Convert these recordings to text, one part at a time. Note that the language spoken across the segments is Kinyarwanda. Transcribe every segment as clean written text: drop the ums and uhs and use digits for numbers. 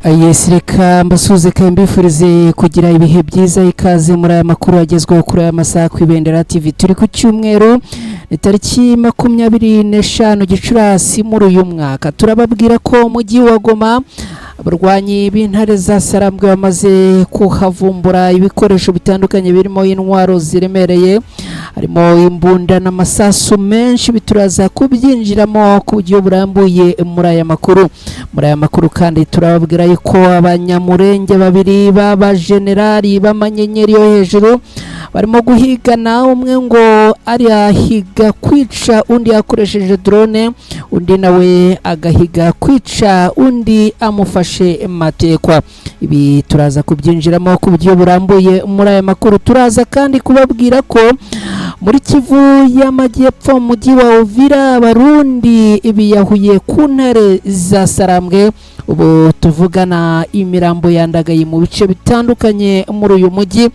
Yes, reka mbasuhuze kandi mbifurize kugira ibihe byiza. Ikaze muri aya makuru agezweho kuri aya masaha ku Ibendera TV. Turi ku cyumweru, ni tariki 25 Gicurasi muri uyu mwaka. Turababwira ko umujyi wa Goma, abarwanyi b'intare za Sarambwe bamaze kuhavumbura ibikoresho bitandukanye birimo intwaro ziremereye, harimo imbunda n'amasasu menshi. Bituraza kubyinjiramo ku buryo burambuye muri aya makuru. Muri aya makuru kandi turababwira yuko Abanyamurenge babiri b'abajenerali b'amanyenyeri yo hejuru barimo guhigana. Umwe ngo arahiga kwica undi akoresheje drone, undi nawe agahiga kwica undi amufashe matekwa. Ibi turaza kubyinjiramo ku buryo burambuye muri aya makuru. Turaza kandi kubabwira ko muri Kivu y'Amajyepfo, mu mujyi wa Uvira, Abarundi biyahuye ku ntare za Sarambwe. Ubu tuvugana imirambo yandagaye mu bice bitandukanye muri uyu mujyi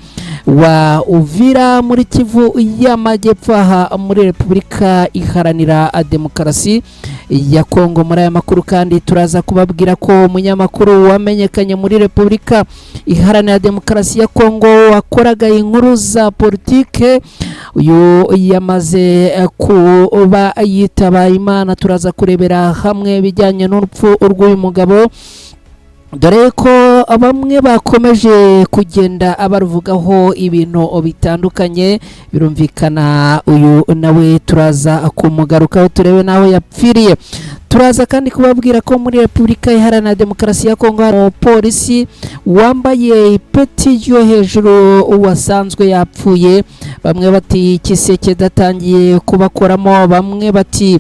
wa Uvira muri Kivu y'Amajyepfo, aha muri Repubulika Iharanira Demokarasi ya Kongo. Muri aya makuru kandi turaza kubabwira ko umunyamakuru wamenyekanye muri Repubulika Iharanira Demokarasi ya Kongo wakoraga inkuru za politike, uyu yamaze kuba yitaba Imana. Turaza kurebera hamwe ibijyanye n'urupfu rw'uyu mugabo, dore ko bamwe bakomeje kugenda baruvugaho ibintu bitandukanye. Birumvikana uyu nawe turaza kumugarukaho, turebe n'aho yapfiriye. Turaza kandi kubabwira ko muri Repubulika Iharanira Demokarasi ya Kongo hari umupolisi wambaye ipeti ryo hejuru wasanzwe yapfuye. Bamwe bati ikiseke datangiye kubakoramo, bamwe bati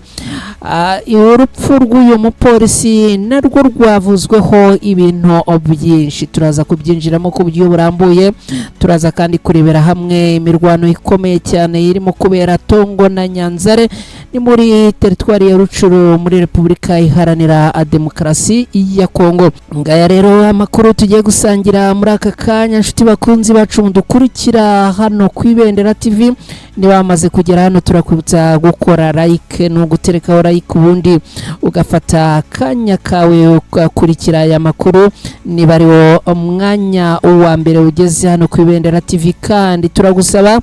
urupfu rw'uyu mupolisi narwo rwavuzweho ibintu byinshi. Turaza kubyinjiramo ku buryo burambuye. Turaza kandi kurebera hamwe imirwano ikomeye cyane irimo kubera Tongo na Nyanzare, ni muri teritwari ya Rucuru muri Repubulika Iharanira Demokarasi ya Kongo. Ngaya rero amakuru tugiye gusangira muri aka kanya. Inshuti bakunzi bacu mudukurikira hano ku Ibendera TV, niba wamaze kugera hano turakwibutsa gukora like no guterekaho like, ubundi ugafata akanya kawe ugakurikira aya makuru niba ari wo mwanya wa mbere ugeze hano ku Ibendera TV. Kandi turagusaba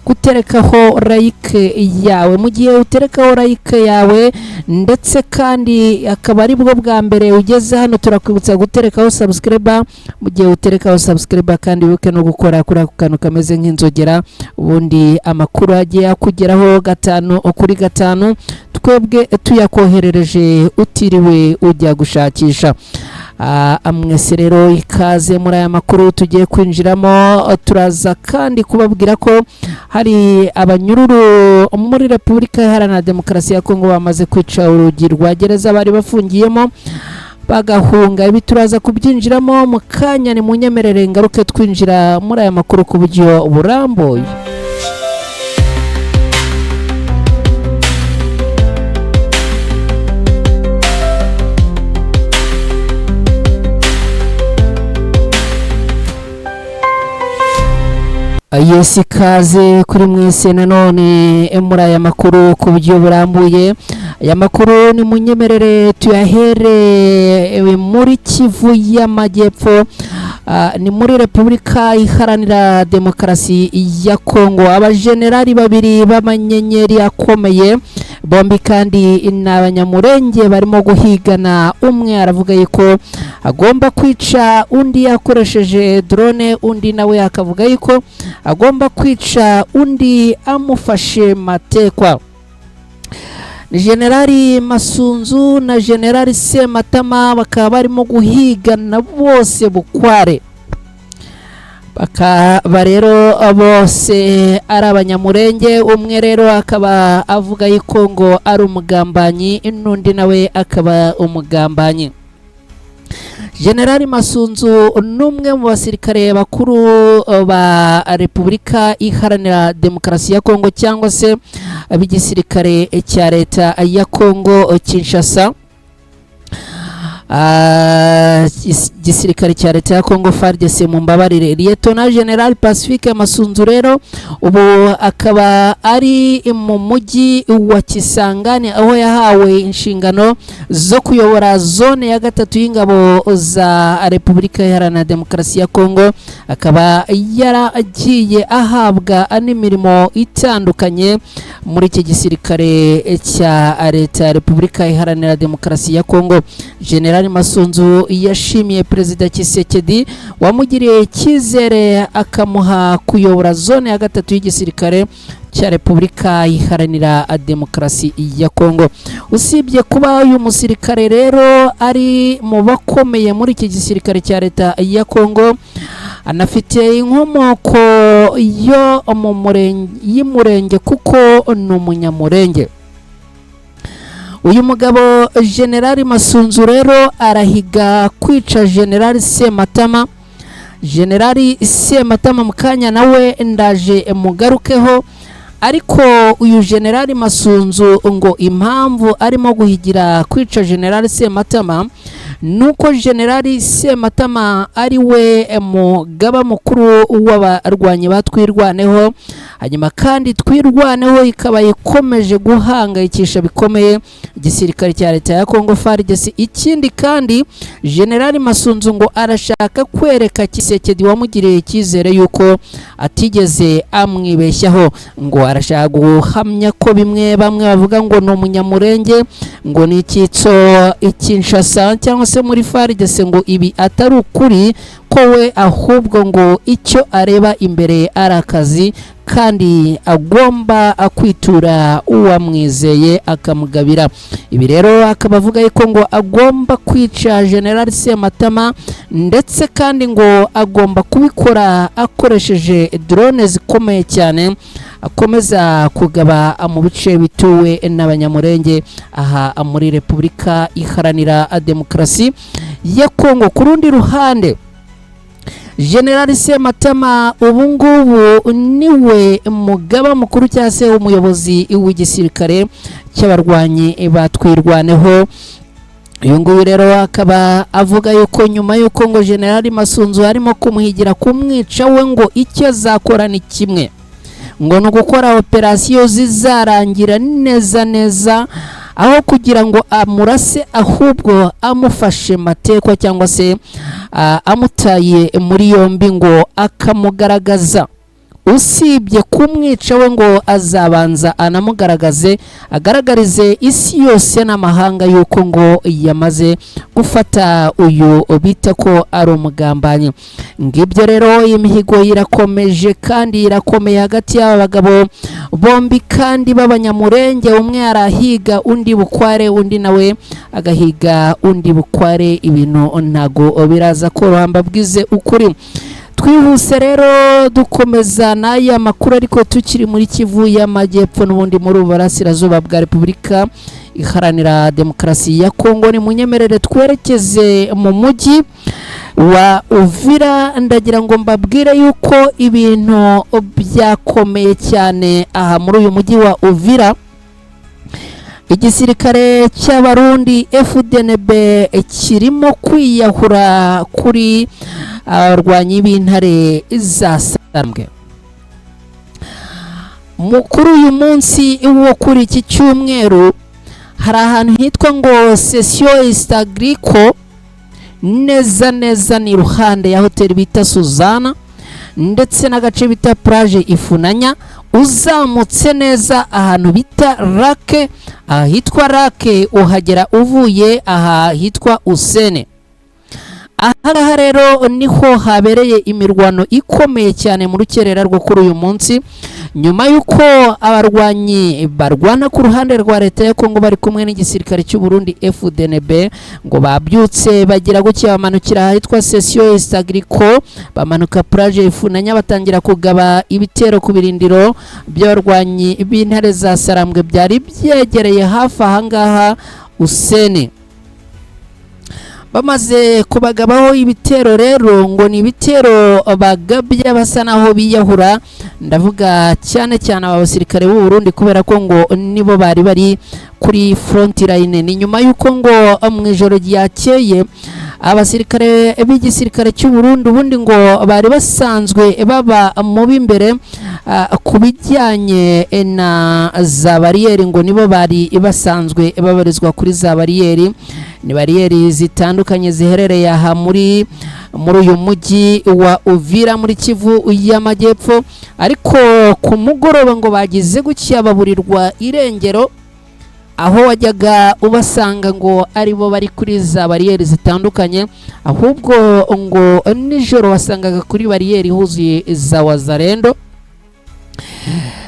guterekaho like yawe. Mu gihe uterekaho like yawe, ndetse kandi akaba ari bwo bwa mbere ugeze hano, turakwibutsa guterekaho subscribe. Mu gihe uterekaho subscribe kandi, wibuke no gukora kuri ako kantu kameze nk'inzogera, ubundi amakuru agiye akugeraho gatanu kuri gatanu, twebwe tuyakoherereje utiriwe ujya gushakisha. Mwese rero ikaze muri aya makuru tugiye kwinjiramo. Turaza kandi kubabwira ko hari abanyururu muri Repubulika Iharanira Demokarasi ya Kongo bamaze kwica urugi rwa gereza bari bafungiyemo bagahunga. Ibi turaza kubyinjiramo mu kanya. Ni munyemerere ngaruke twinjira muri aya makuru ku buryo burambuye. Yes, ikaze kuri mwese nanone muri aya makuru ku buryo burambuye. Aya makuru ni munyemerere tuyahere muri Kivu y'Amajyepfo, ni muri Repubulika Iharanira Demokarasi ya Kongo. Abajenerali babiri b'amanyenyeri akomeye, bombi kandi ni Abanyamurenge, barimo guhigana. Umwe aravuga yuko agomba kwica undi akoresheje drone, undi nawe akavuga yuko agomba kwica undi amufashe matekwa. Ni Generali Masunzu na Generali Sematama, bakaba barimo guhigana bose bukware, bakaba rero bose ari Abanyamurenge. Umwe rero akaba avuga yuko ngo ari umugambanyi, n'undi nawe akaba umugambanyi. Generali Masunzu ni umwe mu basirikare bakuru ba Repubulika Iharanira Demokarasi ya Kongo, cyangwa se ab'igisirikare cya leta ya Kongo Kinshasa. Gisirikare cya leta ya Congo FARDC, mu mbabarire. Lieutenant General Pacifique Masunzu rero ubu akaba ari mu mujyi wa Kisangani, aho yahawe inshingano zo kuyobora zone ya gatatu y'ingabo za Repubulika Iharanira Demokarasi ya Congo, akaba yaragiye ahabwa n'imirimo itandukanye muri iki gisirikare cya leta ya Repubulika Iharanira Demokarasi ya Congo. General Masunzu yashimiye Perezida Tshisekedi wamugiriye icyizere akamuha kuyobora zone ya gatatu y'igisirikare cya Repubulika Iharanira Demokarasi ya Congo. Usibye kuba uyu musirikare rero ari mu bakomeye muri iki gisirikare cya leta ya Congo, anafite inkomoko yo mu murenge y'Umurenge, kuko ni Umunyamurenge. Uyu mugabo General Masunzu rero arahiga kwica General Sematama. General Sematama mu kanya nawe ndaje mugarukeho, ariko uyu General Masunzu ngo impamvu arimo guhigira kwica General Sematama nuko General Sematama ari we mugaba mukuru w'abarwanyi batwirwaneho, hanyuma kandi Twirwaneho ikaba ikomeje guhangayikisha bikomeye igisirikare cya leta ya Congo FARDC. Ikindi kandi, General Masunzu ngo arashaka kwereka Tshisekedi wamugiriye icyizere yuko atigeze amwibeshyaho. Ngo arashaka guhamya ko bimwe bamwe bavuga ngo ni Umunyamurenge, ngo ni icyitso Kinshasa cyangwa se muri FARDC, ngo ibi atari ukuri, ko we ahubwo ngo icyo areba imbere ari akazi kandi agomba kwitura uwamwizeye akamugabira. Ibi rero akaba avuga yuko ngo agomba kwica General Sematama, ndetse kandi ngo agomba kubikora akoresheje drone zikomeye cyane akomeza kugaba mu bice bituwe n'Abanyamurenge aha muri Repubulika Iharanira Demokarasi ya Kongo. Ku rundi ruhande, General Sematama ubu ngubu niwe mugaba mukuru cyangwa se umuyobozi w'igisirikare cy'abarwanyi batwirwaneho. Uyu nguyu rero akaba avuga yuko nyuma y'uko ngo General Masunzu arimo kumuhigira kumwica, we ngo icyo azakora ni kimwe, ngo ni ugukora operasiyo zizarangira neza neza, aho kugira ngo amurase ahubwo amufashe matekwa cyangwa se amutaye muri yombi, ngo akamugaragaza. Usibye kumwica, we ngo azabanza anamugaragaze, agaragarize isi yose n'amahanga yuko ngo yamaze gufata uyu bita ko ari umugambanyi. Ngibyo rero, imihigo irakomeje kandi irakomeye hagati y'aba bagabo bombi kandi b'Abanyamurenge. Umwe arahiga undi bukware, undi nawe agahiga undi bukware. Ibintu ntago biraza koroha, mbabwize ukuri. Twihuse rero dukomeza n'aya makuru, ariko tukiri muri Kivu y'Amajyepfo n'ubundi muri ubu burasirazuba bwa Repubulika Iharanira Demokarasi ya Kongo. Ni munyemerere twerekeze mu mujyi wa Uvira. Ndagira ngo mbabwire yuko ibintu byakomeye cyane aha muri uyu mujyi wa Uvira. Igisirikare cy'Abarundi FDNB kirimo kwiyahura kuri abarwanyi b'intare za Sarambwe. Kuri uyu munsi wo kuri iki cyumweru, hari ahantu hitwa ngo Sesiyo Isitagriko, neza neza ni iruhande ya hoteli bita Suzana ndetse n'agace bita Plage Ifunanya. Uzamutse neza ahantu bita Rake, ahitwa Rake uhagera uvuye aha hitwa Usene. Aha rero niho habereye imirwano ikomeye cyane mu rukerera rwo kuri uyu munsi, nyuma y'uko abarwanyi barwana ku ruhande rwa leta ya Kongo bari kumwe n'igisirikare cy'u Burundi FDNB ngo babyutse bagira gutya bamanukira ahitwa Sesiyo Estagriko, bamanuka Plage Ifunanya, batangira kugaba ibitero ku birindiro by'abarwanyi b'intare za Sarambwe byari byegereye hafi ahangaha Usene. Bamaze kubagabaho ibitero rero, ngo ni ibitero bagabye basa naho biyahura. Ndavuga cyane cyane aba basirikare b'u Burundi, kubera ko ngo nibo bari bari kuri front line. Ni nyuma y'uko ngo mu ijoro ryakeye Abasirikare b'igisirikare cy'u Burundi ubundi ngo bari basanzwe baba mu b'imbere ku bijyanye na za bariyeri, ngo nibo bari basanzwe babarizwa kuri za bariyeri. Ni bariyeri zitandukanye ziherereye aha muri uyu mujyi wa Uvira muri Kivu y'Amajyepfo, ariko ku mugoroba ngo bagize gutya baburirwa irengero, aho wajyaga ubasanga ngo aribo bari kuri za bariyeri zitandukanye, ahubwo ngo nijoro wasangaga kuri bariyeri huzuye za Wazalendo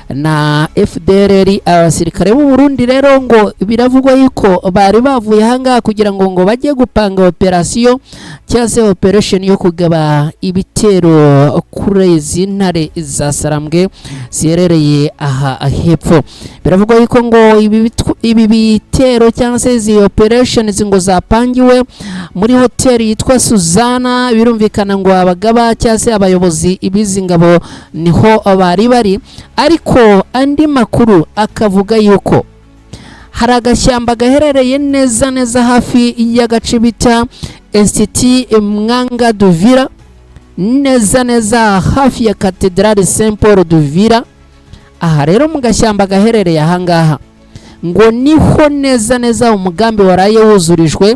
na FDLR. Abasirikare b'u Burundi rero ngo biravugwa yuko bari bavuye ahangaha kugira ngo bajye gupanga operasiyo cyangwa se operation yo kugaba ibitero kuri izi ntare za Sarambwe ziherereye aha hepfo. Biravugwa yuko ngo ibi bitero cyangwa se izi operations ngo zapangiwe muri hoteli yitwa Suzana. Birumvikana ngo abagaba cyangwa se abayobozi b'izi ngabo niho bari bari, ariko andi makuru akavuga yuko hari agashyamba gaherereye neza neza hafi y'agace bita Institut Mwanga d'Uvira, neza neza hafi ya Cathedrale Saint Paul d'Uvira. Aha rero mu gashyamba gaherereye ahangaha ngo niho neza neza umugambi waraye wuzurijwe.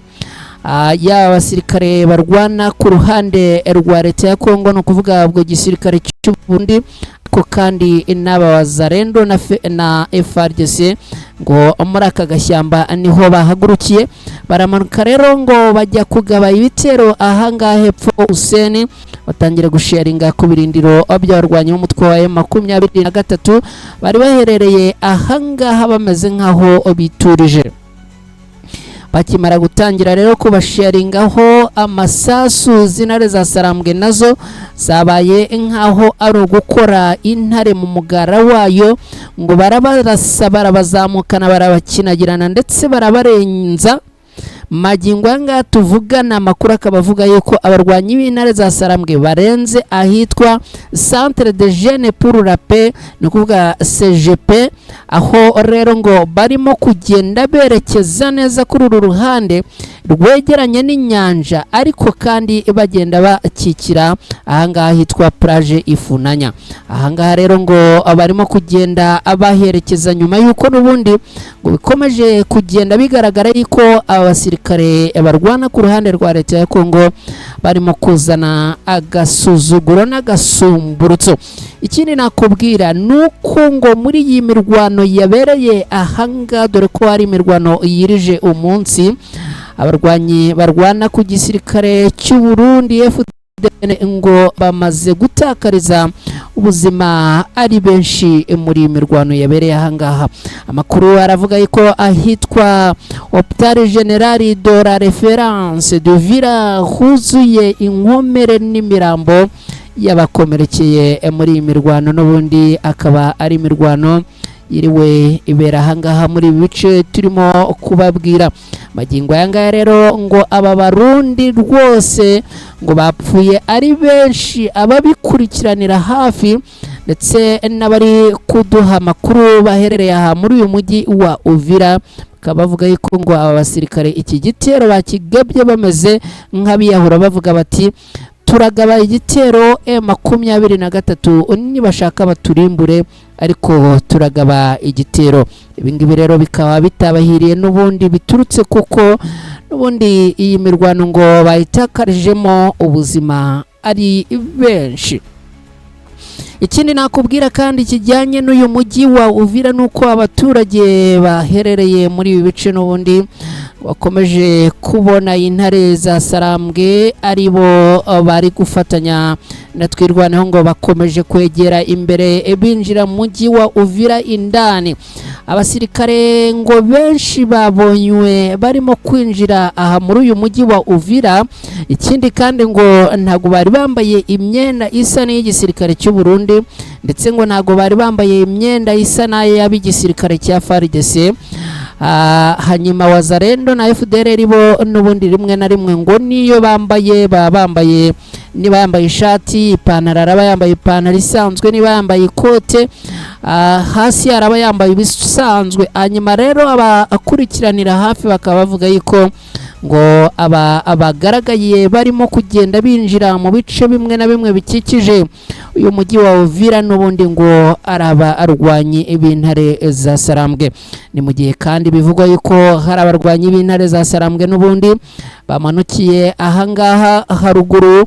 Yaba abasirikare barwana ku ruhande rwa leta ya Kongo, ni ukuvuga ubwo gisirikare cy'u Burundi, ariko kandi n'aba Wazalendo na FARDC, ngo muri aka gashyamba niho bahagurukiye, baramanuka rero ngo bajya kugaba ibitero ahangaha hepfo Useni, batangira gusharinga ku birindiro by'abarwanyi b'umutwe wa M23 bari baherereye ahangaha bameze nk'aho biturije. Bakimara gutangira rero kubasharingaho amasasu, z'intare za Sarambwe nazo zabaye nk'aho ari ugukora intare mu mugara wayo, ngo barabarasa, barabazamukana, barabakinagirana ndetse barabarenza. Magingo aya ngaya tuvugana, amakuru akaba avuga yuko abarwanyi b'intare za Sarambwe barenze ahitwa Centre de Jeunes pour la Paix, ni ukuvuga CGP, aho rero ngo barimo kugenda berekeza neza kuri uru ruhande rwegeranye n'inyanja, ariko kandi bagenda bakikira ahangaha hitwa Plage Ifunanya. Ahangaha rero ngo barimo kugenda baherekeza nyuma y'uko n'ubundi ngo bikomeje kugenda bigaragara yuko abasirikare barwana ku ruhande rwa leta ya Kongo barimo kuzana agasuzuguro n'agasumburutso. Ikindi nakubwira ni uko ngo muri iyi mirwano yabereye ahangaha, dore ko hari imirwano yirije umunsi, abarwanyi barwana ku gisirikare cy'u Burundi FDN ngo bamaze gutakariza ubuzima ari benshi muri iyi mirwano yabereye ahangaha. Amakuru aravuga yuko ahitwa Hôpital General de la Référence d'Uvira huzuye inkomere n'imirambo y'abakomerekeye muri iyi mirwano, n'ubundi akaba ari imirwano yiriwe ibera ahangaha muri ibi bice turimo kubabwira. Magingo aya ngaya rero ngo aba Barundi rwose ngo bapfuye ari benshi. Ababikurikiranira hafi ndetse n'abari kuduha amakuru baherereye aha muri uyu mujyi wa Uvira bakaba bavuga yuko ngo aba basirikare iki gitero bakigabye bameze nk'abiyahura, bavuga bati: "Turagaba igitero M23, nibashaka baturimbure, ariko turagaba igitero." Ibi ngibi rero bikaba bitabahiriye n'ubundi, biturutse kuko n'ubundi iyi mirwano ngo bayitakarijemo ubuzima ari benshi. Ikindi nakubwira kandi kijyanye n'uyu mujyi wa Uvira ni uko abaturage baherereye muri ibi bice n'ubundi bakomeje kubona intare za Sarambwe ari bo bari gufatanya na Twirwaneho, ngo bakomeje kwegera imbere binjira mu mujyi wa Uvira indani. Abasirikare ngo benshi babonywe barimo kwinjira aha muri uyu mujyi wa Uvira. Ikindi kandi ngo ntabwo bari bambaye imyenda isa n'iy'igisirikare cy'u Burundi, ndetse ngo ntabwo bari bambaye imyenda isa n'ay'ab'igisirikare cya FARDC. Hanyuma Wazalendo na FDLR bo n'ubundi rimwe na rimwe ngo niyo bambaye, baba bambaye, niba yambaye ishati, ipantaro, araba yambaye ipantaro isanzwe, niba yambaye ikote, hasi araba yambaye ibisanzwe. Hanyuma rero abakurikiranira hafi bakaba bavuga yuko Ngo aba abagaragaye barimo kugenda binjira mu bice bimwe na bimwe bikikije uyu mujyi wa Uvira n'ubundi ngo araba arwanyi b'intare za Sarambwe. Ni mu gihe kandi bivugwa yuko hari abarwanyi b'intare za Sarambwe n'ubundi bamanukiye ahangaha haruguru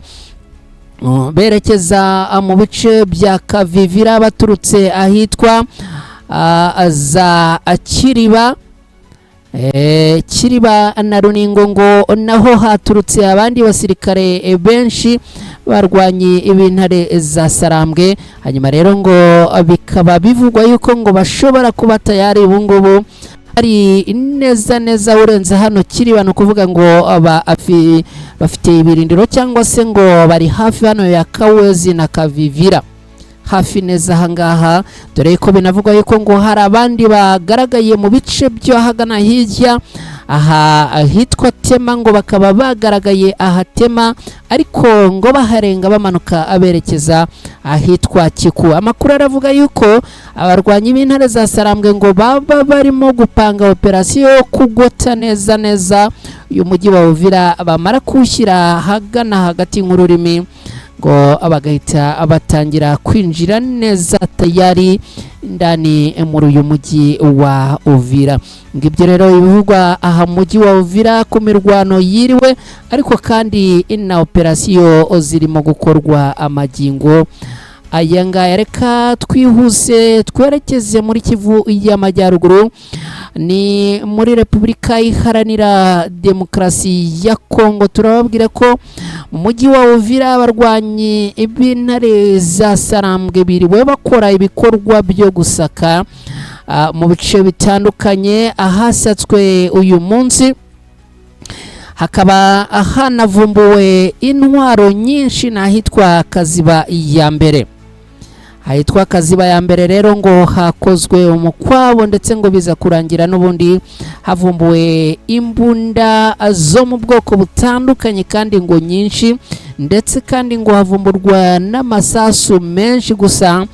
berekeza mu bice bya Kavivira baturutse ahitwa za Kiriba, Kiriba na Runingo, ngo naho haturutse abandi basirikare benshi barwanye ibintare za Sarambwe. Hanyuma rero ngo bikaba bivugwa yuko ngo bashobora kuba tayari ubu ngubu ari neza neza urenze hano Kiriba, ni ukuvuga ngo bafite ibirindiro cyangwa se ngo bari hafi hano ya Kawezi na Kavivira, hafi neza ahangaha, dore ko binavugwa yuko ngo hari abandi bagaragaye mu bice byo ahagana hirya aha ahitwa Tema, ngo bakaba bagaragaye aha Tema ariko ngo baharenga bamanuka aberekeza ahitwa Kiku. Amakuru aravuga yuko abarwanyi b'intare za Sarambwe ngo baba barimo gupanga operasiyo yo kugota neza neza uyu mujyi wa Uvira, bamara kuwushyira ahagana hagati nk'ururimi ngo bagahita batangira kwinjira neza tayari ndani muri uyu mujyi wa Uvira. Ngibyo rero ibivugwa aha mu mujyi wa Uvira ku mirwano yiriwe, ariko kandi na operasiyo zirimo gukorwa amagingo aya ngaya. Reka twihuse twerekeze muri Kivu y'Amajyaruguru, ni muri Repubulika Iharanira Demokarasi ya Kongo. Turababwira ko mu mujyi wa Uvira abarwanyi b'intare za Sarambwe biriwe bakora ibikorwa byo gusaka mu bice bitandukanye. Ahasatswe uyu munsi hakaba hanavumbuwe intwaro nyinshi n'ahitwa Kaziba ya mbere. Ahitwa Kaziba ya mbere rero ngo hakozwe umukwabo, ndetse ngo biza kurangira n'ubundi havumbuwe imbunda zo mu bwoko butandukanye kandi ngo nyinshi, ndetse kandi ngo havumburwa n'amasasu menshi. Gusa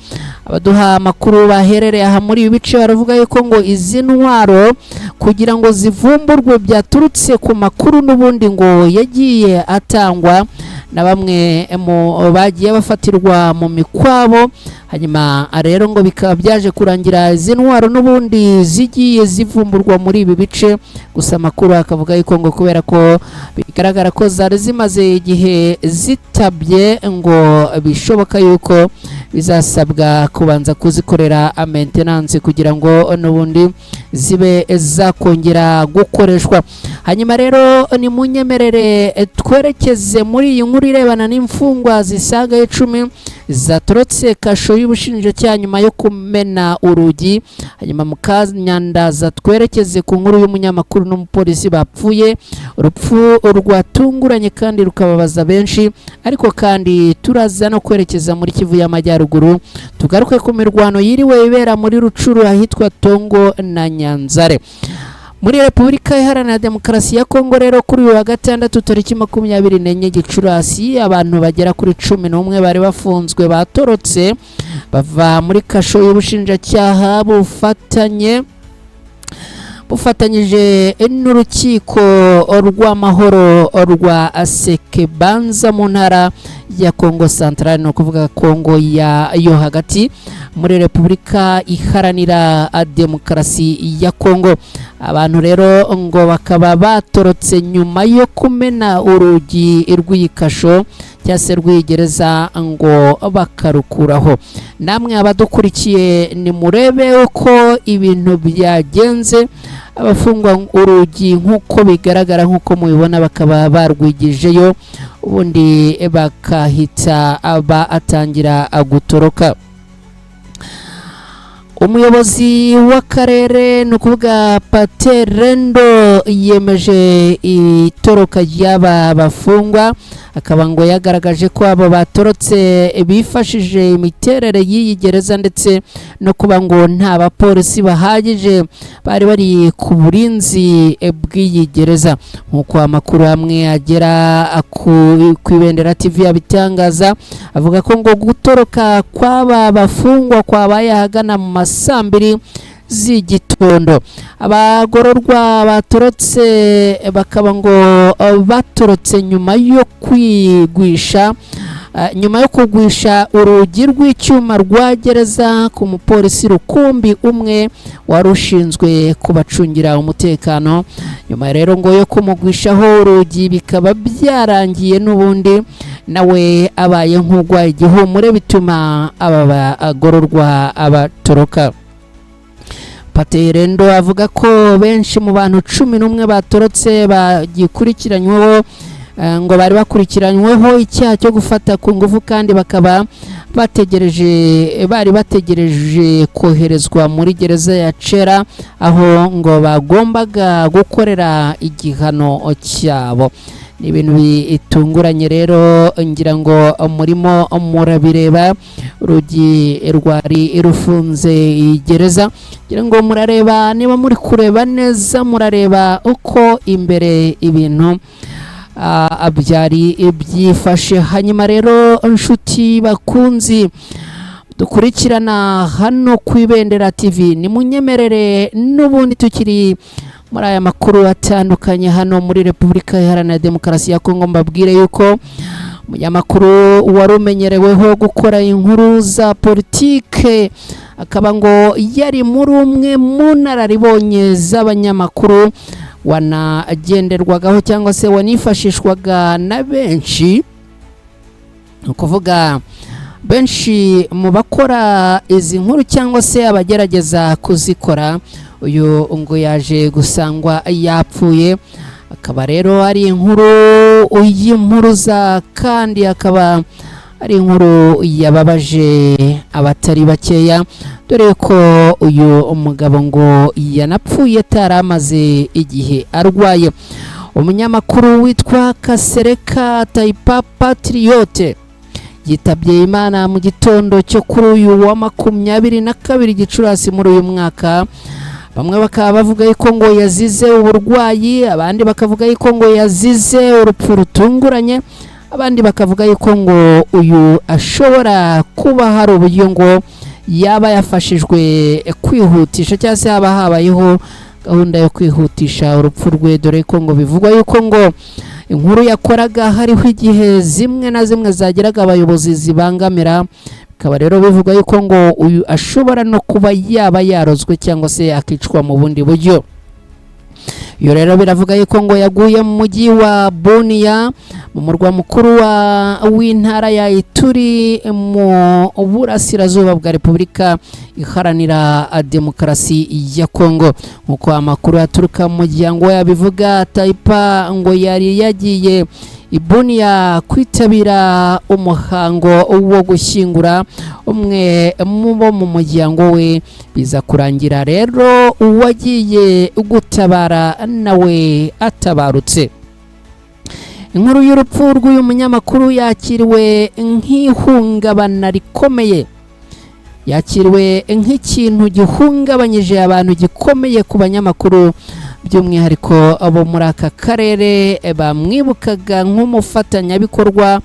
abaduha amakuru baherereye aha muri ibi bice baravuga yuko ngo izi ntwaro kugira ngo zivumburwe byaturutse ku makuru n'ubundi ngo yagiye atangwa na bamwe mu bagiye bafatirwa mu mikwabo. Hanyuma rero ngo bikaba byaje kurangira izi ntwaro n'ubundi zigiye zivumburwa muri ibi bice. Gusa amakuru akavuga yuko ngo kubera ko bigaragara ko zari zimaze igihe zitabye, ngo bishoboka yuko bizasabwa kubanza kuzikorera maintenance kugira ngo n'ubundi zibe zakongera gukoreshwa. Hanyuma rero nimunyemerere twerekeze muri iyi nkuru irebana n'imfungwa zisaga 10 zatorotse kasho y'ubushinjacyaha nyuma yo kumena urugi. Hanyuma mukanyandaza twerekeze ku nkuru y'umunyamakuru n'umupolisi bapfuye urupfu rwatunguranye kandi rukababaza benshi. Ariko kandi turaza no kwerekeza muri Kivu y'Amajyaruguru, tugaruke ku mirwano yiriwe ibera muri Rucuru ahitwa Tongo na Nyanzare. Muri Repubulika Iharanira Demokarasi ya Kongo rero, kuri uyu wa gatandatu tariki 24 Gicurasi, abantu bagera kuri 11 bari bafunzwe batorotse bava muri kasho y'ubushinjacyaha bufatanyije n'urukiko rw'amahoro rwa Sekebanza mu ntara ya Kongo Central, ni ukuvuga Kongo ya yo hagati muri Repubulika Iharanira Demokarasi ya Kongo. Abantu rero ngo bakaba batorotse nyuma yo kumena urugi rw'iyikasho cyangwa se rw'igereza ngo bakarukuraho. Namwe abadukurikiye nimurebe uko ibintu byagenze. Abafungwa urugi nk'uko bigaragara, nk'uko mubibona, bakaba barwigijeyo ubundi bakahita batangira gutoroka. Umuyobozi w'akarere, ni ukuvuga Paterendo, yemeje itoroka ry'aba bafungwa, akaba ngo yagaragaje ko abo batorotse bifashije imiterere y'iyi gereza ndetse no kuba ngo nta bapolisi bahagije bari bari ku burinzi bw'iyi gereza. Nk'uko amakuru amwe agera ku Ibendera TV abitangaza, avuga ko ngo gutoroka kw'aba bafungwa kwabaye ahagana mu ma saa 2 z'igitondo. Abagororwa batorotse bakaba ngo batorotse nyuma yo kwigwisha, nyuma yo kugwisha urugi rw'icyuma rwa gereza ku mupolisi rukumbi umwe wari ushinzwe kubacungira umutekano. Nyuma rero ngo yo kumugwishaho urugi, bikaba byarangiye n'ubundi nawe abaye nk'ugwa igihumure, bituma aba bagororwa abatoroka. Paterendo avuga ko benshi mu bantu 11 batorotse bagikurikiranyweho, ngo bari bakurikiranyweho icyaha cyo gufata ku ngufu, kandi bakaba bategereje, bari bategereje koherezwa muri gereza ya Cera, aho ngo bagombaga gukorera igihano cyabo. Ni ibintu bitunguranye rero, ngira ngo murimo murabireba, urugi rwari rufunze gereza. Ngira ngo murareba, niba muri kureba neza murareba uko imbere ibintu byari byifashe. Hanyuma rero, inshuti bakunzi dukurikirana hano ku Ibendera TV, nimunyemerere n'ubundi tukiri muri aya makuru atandukanye hano muri Repubulika Iharanira Demokarasi ya Kongo, mbabwire yuko umunyamakuru wari umenyereweho gukora inkuru za politike, akaba ngo yari muri umwe mu nararibonye z'abanyamakuru wanagenderwagaho cyangwa se wanifashishwaga na benshi, ni ukuvuga benshi mu bakora izi nkuru cyangwa se abagerageza kuzikora, uyu ngo yaje gusangwa yapfuye. Akaba rero ari inkuru y'impuruza, kandi akaba ari inkuru yababaje abatari bakeya, dore ko uyu mugabo ngo yanapfuye atari amaze igihe arwaye. Umunyamakuru witwa Kasereka Tayipa Patriote yitabye Imana mu gitondo cyo kuri uyu wa 22 Gicurasi muri uyu mwaka. Bamwe bakaba bavuga yuko ngo yazize uburwayi, abandi bakavuga yuko ngo yazize urupfu rutunguranye, abandi bakavuga yuko ngo uyu ashobora kuba hari uburyo ngo yaba yafashijwe kwihutisha, cyangwa se haba habayeho gahunda yo kwihutisha urupfu rwe, dore ko ngo bivugwa yuko ngo inkuru yakoraga hariho igihe zimwe na zimwe zageraga abayobozi zibangamira. Bikaba rero bivugwa yuko ngo uyu ashobora no kuba yaba yarozwe cyangwa se akicwa mu bundi buryo. Iyo rero biravuga yuko ngo yaguye mu mujyi wa Bunia, mu murwa mukuru w'intara ya Ituri, mu burasirazuba bwa Repubulika Iharanira Demokarasi ya Kongo. Nk'uko amakuru aturuka mu muryango yabivuga, Tayipa ngo yari yagiye i Bunia kwitabira umuhango wo gushyingura umwe mu bo mu muryango we, biza kurangira rero uwagiye gutabara nawe atabarutse. Inkuru y'urupfu rw'uyu munyamakuru yakiriwe nk'ihungabana rikomeye, yakiriwe nk'ikintu gihungabanyije abantu gikomeye ku banyamakuru, by'umwihariko abo muri aka karere bamwibukaga nk'umufatanyabikorwa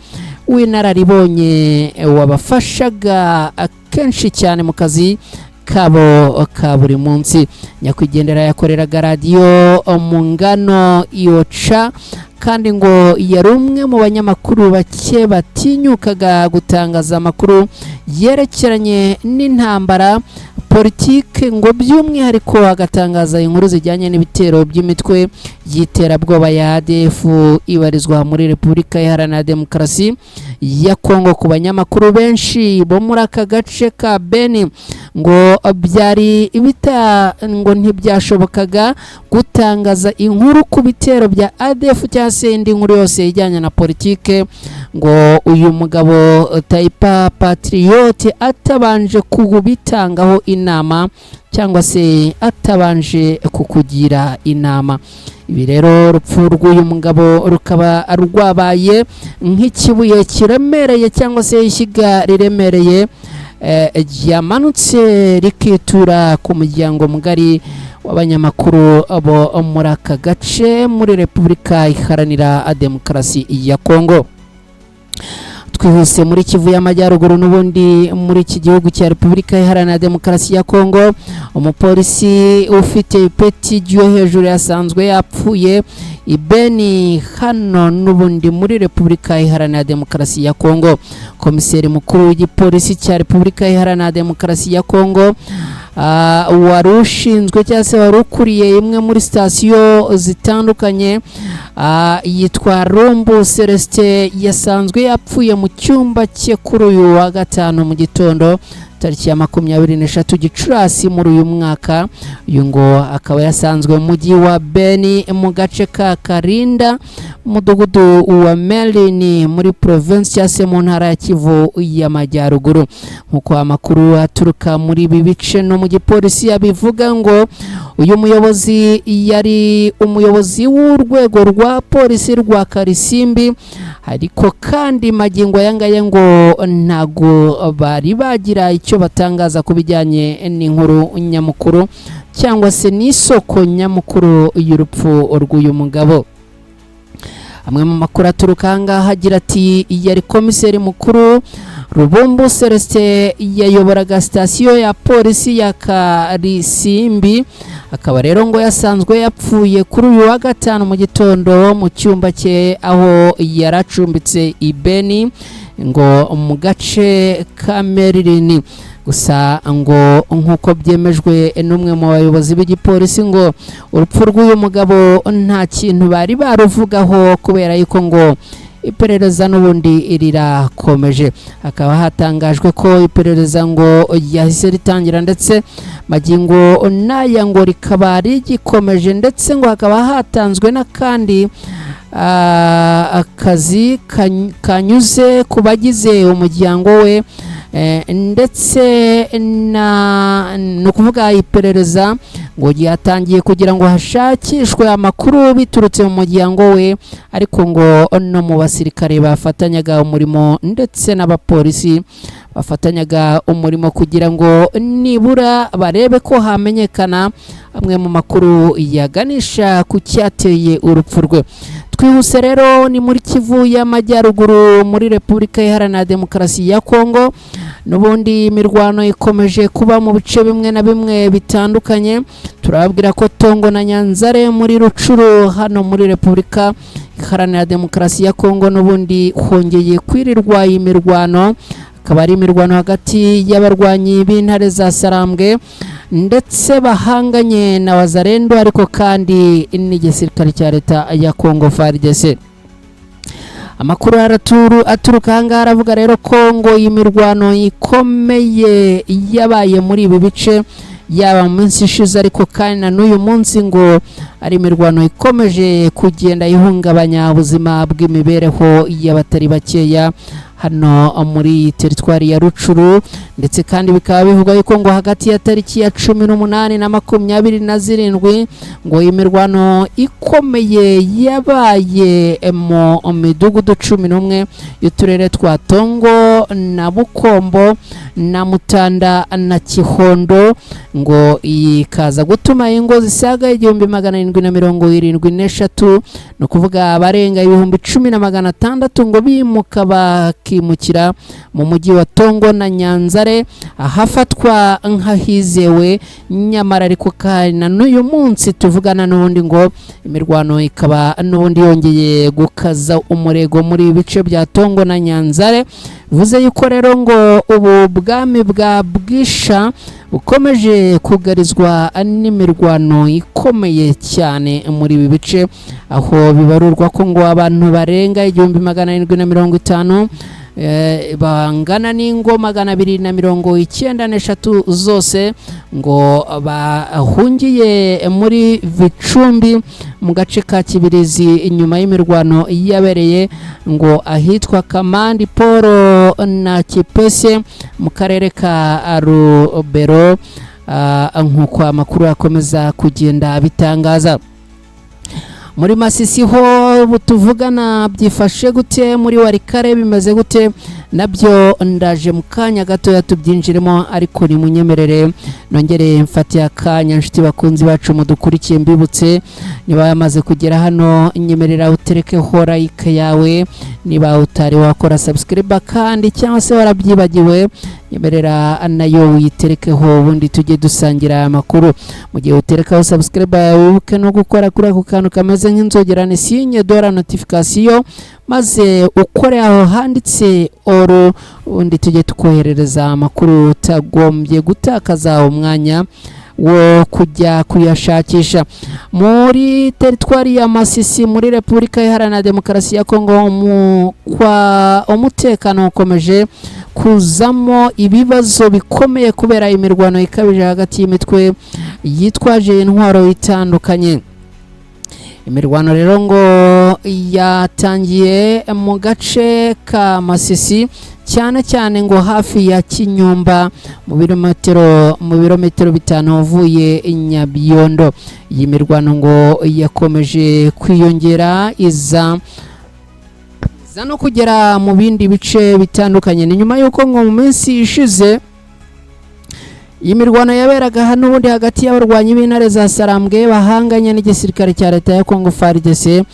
w'inararibonye wabafashaga kenshi cyane mu kazi kabo ka buri munsi. Nyakwigendera yakoreraga radiyo mu ngano Iyoca, kandi ngo yari umwe mu banyamakuru bake batinyukaga gutangaza amakuru yerekeranye n'intambara, politike, ngo by'umwihariko agatangaza inkuru zijyanye n'ibitero by'imitwe y'iterabwoba ya ADF ibarizwa muri Repubulika Iharanira Demokarasi ya Kongo. Ku banyamakuru benshi bo muri aka gace ka Beni, ngo byari bita ngo ntibyashobokaga gutangaza inkuru ku bitero bya ADF cyangwa se indi nkuru yose ijyanye na politike, ngo uyu mugabo Tayipa Patriote atabanje kubitangaho inama cyangwa se atabanje kukugira inama. Ibi rero, urupfu rw'uyu mugabo rukaba rwabaye nk'ikibuye kiremereye cyangwa se ishyiga riremereye ryamanutse rikitura ku muryango mugari w'abanyamakuru bo muri aka gace muri Repubulika Iharanira Demokarasi ya Kongo. Twihuse muri Kivu y'Amajyaruguru, n'ubundi muri iki gihugu cya Repubulika Iharanira Demokarasi ya Kongo, umupolisi ufite ipeti ryo hejuru yasanzwe yapfuye i Beni, hano n'ubundi muri Repubulika Iharanira Demokarasi ya Kongo. Komiseri mukuru w'igipolisi cya Repubulika Iharanira Demokarasi ya Kongo, wari ushinzwe cyangwa se wari ukuriye imwe muri sitasiyo zitandukanye, yitwa Rumbu Celestin, yasanzwe yapfuye mu cyumba cye kuri uyu wa gatanu mu gitondo, tariki ya 23 Gicurasi muri uyu mwaka. Uyu ngo akaba yasanzwe mu mujyi wa Beni, mu gace ka Karinda, umudugudu wa Merini, muri province cyangwa se mu ntara ya Kivu y'Amajyaruguru. Nk'uko amakuru aturuka muri ibi bice no mu gipolisi yabivuga, ngo uyu muyobozi yari umuyobozi w'urwego rwa polisi rwa Karisimbi, ariko kandi magingo aya ngaya ngo ntago bari bagira icyo batangaza ku bijyanye n'inkuru nyamukuru cyangwa se n'isoko nyamukuru y'urupfu rw'uyu mugabo. Amwe mu makuru aturuka aha ngaha agira ati: "Yari komiseri mukuru Rubumbu Celestin, yayoboraga sitasiyo ya polisi ya Karisimbi, akaba rero ngo yasanzwe yapfuye kuri uyu wa gatanu mu gitondo mu cyumba cye aho yaracumbitse i Beni, ngo mu gace ka Meririni." Gusa ngo nk'uko byemejwe n'umwe mu bayobozi b'igipolisi, ngo urupfu rw'uyu mugabo nta kintu bari baruvugaho kubera yuko ngo iperereza n'ubundi rirakomeje. Hakaba hatangajwe ko iperereza ngo ryahise ritangira, ndetse magingo n'aya ngo rikaba rigikomeje, ndetse ngo hakaba hatanzwe n'akandi akazi kanyuze ku bagize umuryango we, ndetse na ni ukuvuga iperereza ngo ryatangiye kugira ngo hashakishwe amakuru biturutse mu muryango we, ariko ngo no mu basirikare bafatanyaga umurimo ndetse n'abapolisi bafatanyaga umurimo, kugira ngo nibura barebe ko hamenyekana amwe mu makuru yaganisha ku cyateye urupfu rwe. Twihuse rero ni muri Kivu y'Amajyaruguru, muri Repubulika Iharanira Demokarasi ya Kongo. N'ubundi imirwano ikomeje kuba mu bice bimwe na bimwe bitandukanye. Turababwira ko Tongo na Nyanzare muri Rucuru, hano muri Repubulika Iharanira Demokarasi ya Kongo, n'ubundi hongeye kwirirwa imirwano, akaba ari imirwano hagati y'abarwanyi b'intare za Sarambwe ndetse bahanganye na Wazalendo, ariko kandi n'igisirikare cya leta ya Kongo, FARDC. Amakuru aturuka aha ngaha aravuga rero ko ngo iyi mirwano ikomeye yabaye muri ibi bice yaba mu minsi ishize, ariko kandi na n'uyu munsi ngo ari imirwano ikomeje kugenda ihungabanya ubuzima bw'imibereho y'abatari bakeya hano muri teritwari ya Rucuru. Ndetse kandi bikaba bivugwa yuko ngo hagati ya tariki ya 18 na 27 ngo imirwano ikomeye yabaye mu midugudu 11 y'uturere twa Tongo na Bukombo na Mutanda na Kihondo, ngo ikaza gutuma ingo zisaga 1773, ni ukuvuga abarenga 10,600, ngo bimuka bakimukira mu mujyi wa Tongo na Nyanzare ahafatwa nk'ahizewe. Nyamara ariko kandi na n'uyu munsi tuvugana n'ubundi ngo imirwano ikaba n'ubundi yongeye gukaza umurego muri bice bya Tongo na Nyanzare. Bivuze yuko rero ngo ubu bwami bwa Bwisha bukomeje kugarizwa n'imirwano ikomeye cyane muri ibi bice, aho bibarurwa ko ngo abantu barenga 1750, bangana n'ingo 293 zose ngo bahungiye muri Vicumbi mu gace ka Kibirizi, inyuma y'imirwano yabereye ngo ahitwa Kamandi Paul na Kipese mu karere ka Rubero, nk'uko amakuru akomeza kugenda abitangaza. Muri Masisi ho tuvugana byifashe gute? Muri Warikare bimeze gute? Nabyo ndaje mu kanya gatoya tubyinjiremo, ariko nimunyemerere nongere mfatiye akanya inshuti bakunzi bacu mudukurikiye, mbibutse niba yamaze kugera hano, nyemerera uterekeho like yawe. Niba utari wakora subscribe kandi cyangwa se warabyibagiwe, nyemerera nayo uyiterekeho, ubundi tujye dusangira aya makuru. Mu gihe uterekaho subscribe yawe, wibuke no gukora kuri ako kantu kameze nk'inzogera, ni signe de la notification, maze ukore aho handitse all, ubundi tujye tukoherereza amakuru utagombye gutakaza umwanya wo kujya kuyashakisha. Muri teritwari ya Masisi muri Repubulika Iharanira Demokarasi ya Kongo, kwa umutekano ukomeje kuzamo ibibazo bikomeye kubera imirwano ikabije hagati y'imitwe yitwaje intwaro itandukanye. Imirwano rero ngo yatangiye mu gace ka Masisi, cyane cyane ngo hafi ya Kinyumba, mu birometero 5 uvuye Nyabiondo. Iyi mirwano ngo yakomeje kwiyongera, iza no kugera mu bindi bice bitandukanye. Ni nyuma y'uko ngo mu minsi ishize iyi mirwano yaberaga hano ubundi hagati y'abarwanyi b'intare za Sarambwe bahanganye n'igisirikare cya leta ya Congo FARDC.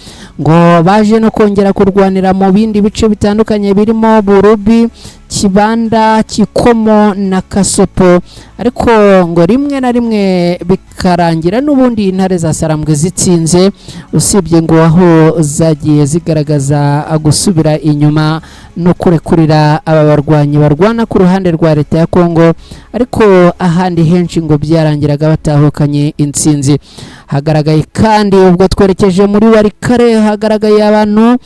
Ngo baje no kongera kurwanira mu bindi bice bitandukanye birimo Burubi, Kibanda, Kikomo na Kasopo, ariko ngo rimwe na rimwe bikarangira n'ubundi intare za Sarambwe zitsinze, usibye ngo aho zagiye zigaragaza gusubira inyuma no kurekurira aba barwanyi barwana ku ruhande rwa leta ya Congo, ariko ahandi henshi ngo byarangiraga batahukanye intsinzi. Hagaragaye kandi, ubwo twerekeje muri Walikale, hagaragaye abantu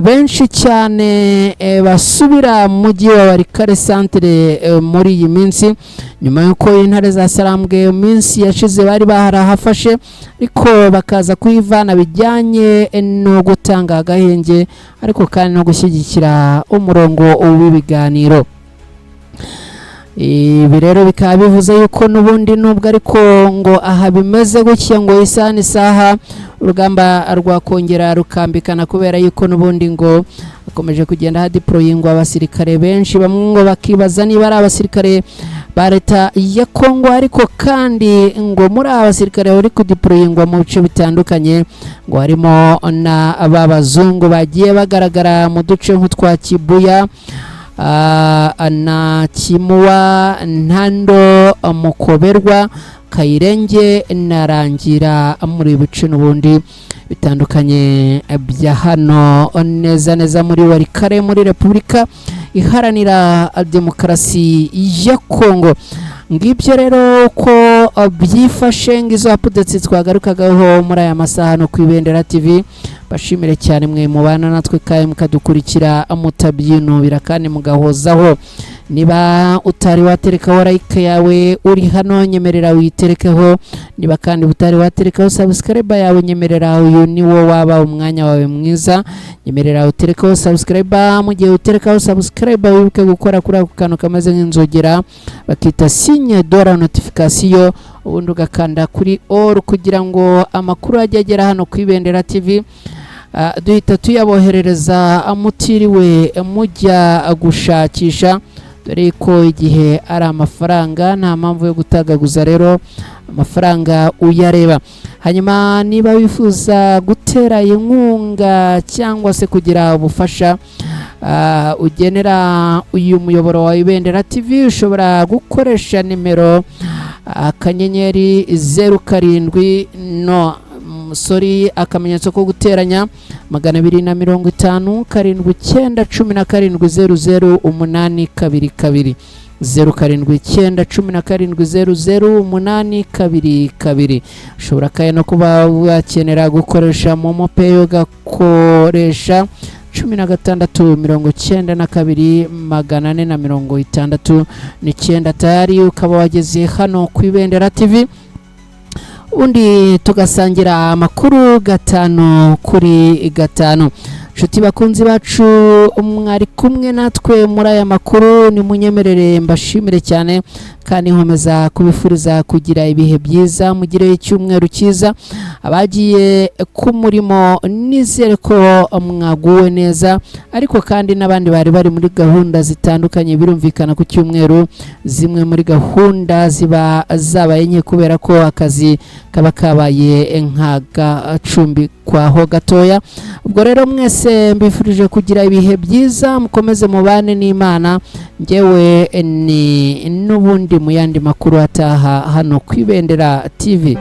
benshi cyane basubira mu mujyi wa Walikale centre muri iyi minsi, nyuma y'uko intare za Sarambwe mu minsi yashize bari barahafashe, ariko bakaza kuhivana bijyanye no gutanga agahenge, ariko kandi no gushyigikira umurongo w'ibiganiro. Ibi rero bikaba bivuze yuko n'ubundi nubwo ariko ngo aha bimeze gutya, ngo isaha n'isaha urugamba rwakongera rukambikana, kubera yuko n'ubundi ngo hakomeje kugenda hadeployingwa abasirikare benshi. Bamwe ngo bakibaza niba ari abasirikare ba leta ya Kongo, ariko kandi ngo muri aba basirikare bari kudeployingwa mu bice bitandukanye ngo harimo na ba bazungu bagiye bagaragara mu duce nk'utwa Kibuya na Kimuwa, Ntando, Mukoberwa, Kayirenge na Rangira, muri bice n'ubundi bitandukanye bya hano neza neza muri Walikale muri Repubulika Iharanira Demokarasi ya Kongo. Ngibyo rero uko byifashe, ngizo updates twagarukagaho muri aya masaha no ku Ibendera TV. Bashimire cyane mwe mubana natwe kandi mukadukurikira mutabyinubira kandi mugahozaho. Niba utari waterekaho like yawe uri hano, nyemerera witerekeho. Niba kandi utari waterekaho subscribe yawe, nyemerera uyu ni wo waba umwanya wawe mwiza, nyemerera uterekaho subscribe. Mu gihe uterekaho subscribe, wibuke gukora kuri ako kantu kameze nk'inzogera bakita signe de la notification, ubundi ugakanda kuri all kugira ngo amakuru ajye agera hano ku Ibendera TV duhita tuyaboherereza mutiriwe mujya gushakisha, dore ko igihe ari amafaranga, nta mpamvu yo gutagaguza rero amafaranga uyareba. Hanyuma niba wifuza gutera inkunga cyangwa se kugira ubufasha ugenera uyu muyoboro wa Ibendera TV, ushobora gukoresha nimero *07 no sorry, +250 79 17 00 822, 079 17 00 822. Ushobora kandi no kuba wakenera gukoresha MoMo Pay, ugakoresha 16 92 469, tayari ukaba wageze hano ku Ibendera TV, ubundi tugasangira amakuru 5 kuri 5. Nshuti bakunzi bacu, mwari kumwe natwe muri aya makuru, nimunyemerere mbashimire cyane kandi nkomeza kubifuriza kugira ibihe byiza, mugire icyumweru cyiza. Abagiye ku murimo nizere ko mwaguwe neza, ariko kandi n'abandi bari bari muri gahunda zitandukanye, birumvikana ku cyumweru zimwe muri gahunda ziba zabaye nke kubera ko akazi kaba kabaye nk'agacumbikwaho gatoya. Ubwo rero mwese mbifurije kugira ibihe byiza, mukomeze mubane n'Imana. Ngewe ni n'ubundi mu yandi makuru ataha hano ku Ibendera TV.